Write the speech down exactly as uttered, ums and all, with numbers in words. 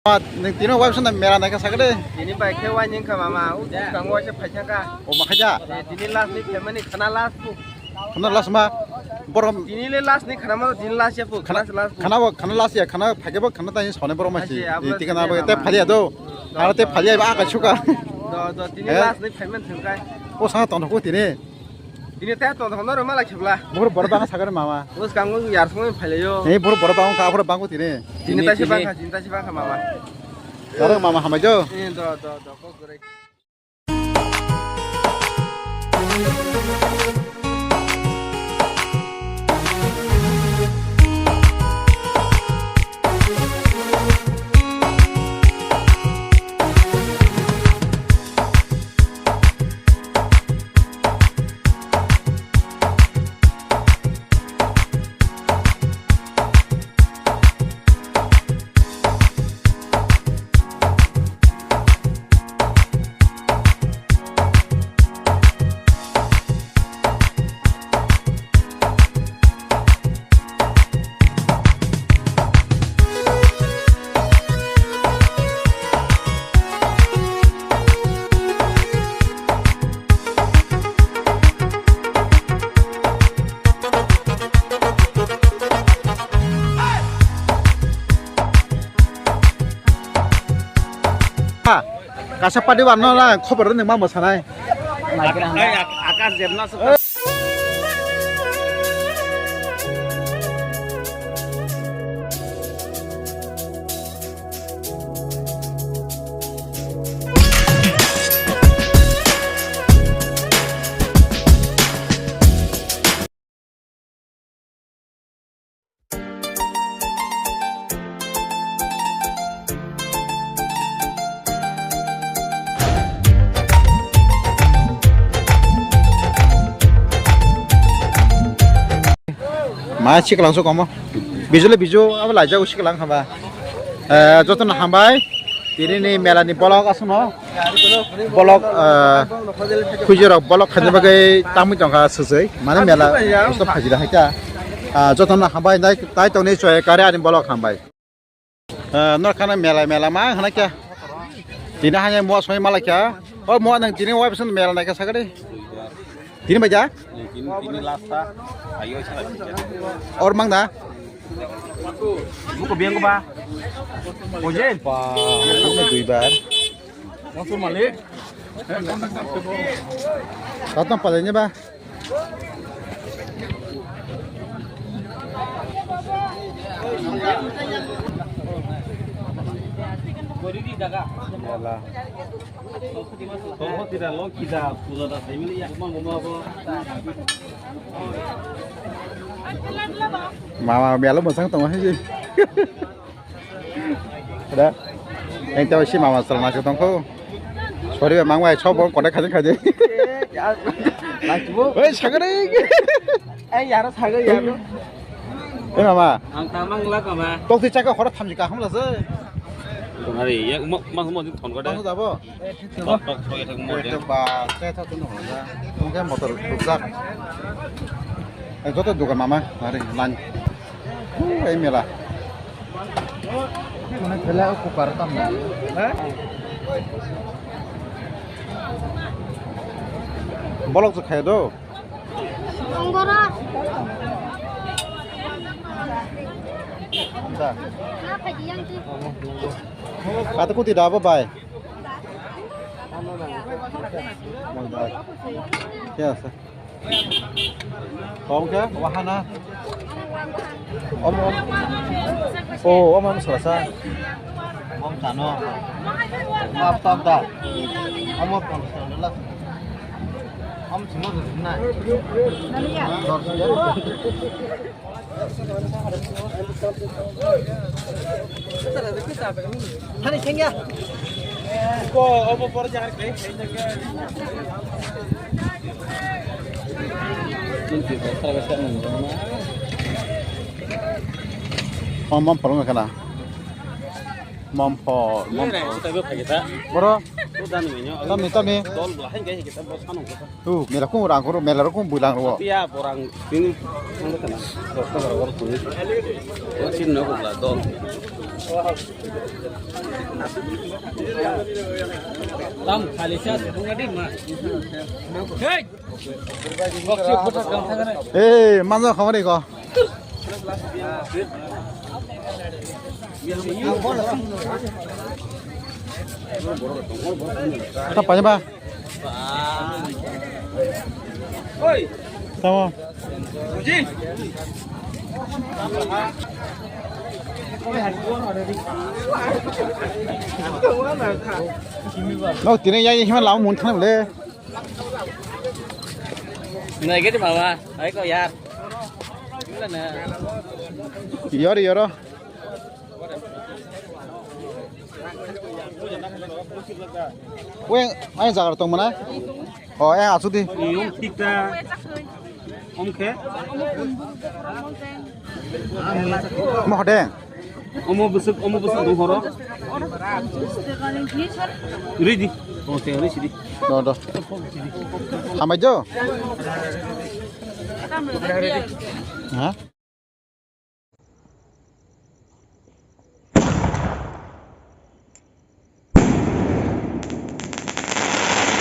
Ma, nwng tini wai bwswk mela naikha sakhe de. Tini bai khe wai nwng kha mama, o bwskango waisa phaikha kha. O ma khaida? Eh, tini last ni phaimani khana last bo. Khana last ma? Borok. Tini le last ni khana ma, tini last ya bo, khana last bo. Khana bo, khana last ya, khana phaikhe bo, khana tani sone borok ma si. Ai se, abo tikana last bo, ni te mama. Phaliya do. Do, aro te do. Phaliya ba ka suka. Do, do, tini last ni phaiman thangkai. O sa tong ko tini. Tini tei tong tong norok malai khebla. Boro boro bang sagare mama. Bwskango yar songwi phailaio. Ei boro boro bang ka boro bango tini. Tini tini, taisi tini. Bangkha, tini taisi bangkha mama. Narok mama hamai jo. Eh, do, do, do, kok gurui. Kasa padi warno na khobor rwni ma mwsanai. Akash Debnath. Ma siklang so komo. Bijole bijo abo laijak siklang haba. Eh, jotono hambai. Tini ni mela ni bolok aswkno. Bolok, eh, khuijirok bolok khaina bagwi tangwi tongkha swswi. Mane mela usto phajira haikha. Ah, jotono hambai nai, tai tongni choi kare ani bolok hambai. Eh, nor khana mela, mela ma khana kya? Tini hanya mua soi mala kya? O mua nang tini wai pesan mela nai kya sagade? Tini baja? Tini, tini last ta. Ayo, chara, chara. Or mang da? Buko biang ko ba? Oje? Ba, ini dui bar. Masuk malik. Datang pada ini ba? Yala. Mama melo mwchang tongo hai. Da. Eng tei si mama chwla naisik tongkho. Sorry ba mangbai sok bo kontak khaijak khaijak. Oi sagari. Ei yaro sagari yaro. Ei mama. Ang tamang la kama. Tok ti chaka khora thamji ka hamla se. Hari ya ma ma ma thon ko da. Tamo dabo. Tok tok thoi thang mo de. Tok ba te thok no da. Tong ke motor rukjak. Ei joto dukan mama hari lan. Hu, ei mela. Mane thela o kupar tam na. Ha? Bolok se khai do. Ongora. Da. Na phaidi yang ti. Kata kuti da abo bai. Mol bai. Kya asa? Kong khe wahana. Om om. O om om salasa. Om sano. Om ap tap da. Om ap tap da. Om simo na. Dor sija. Om, om, palung kana. Mom pho, mom pho. Boro. Tami, tami. Tu, mela kung rang kuru, mela rokung bulang ro. Iya, borang sini. Ang kena. Dokter orang sini. Oh, sini aku belah dong. Tam khali sa sibung adi ma. Hey! Box se photo kang thang na. Hey, manja khamari ko. Ata pani ba. Tamo. No, tini ya, ya, himan lau mun thang le. Nai gede mama, ai ko yar. Gila na. Yor, yor. Weng, ai jagar tong mana? Oh, eh, asu di. Yung tikta. Om khe? Mo hode? Omo bwswk, omo bwswk dong horo. Ready. Oh, te ready sidi. Do, do. Hamai jo? Ha?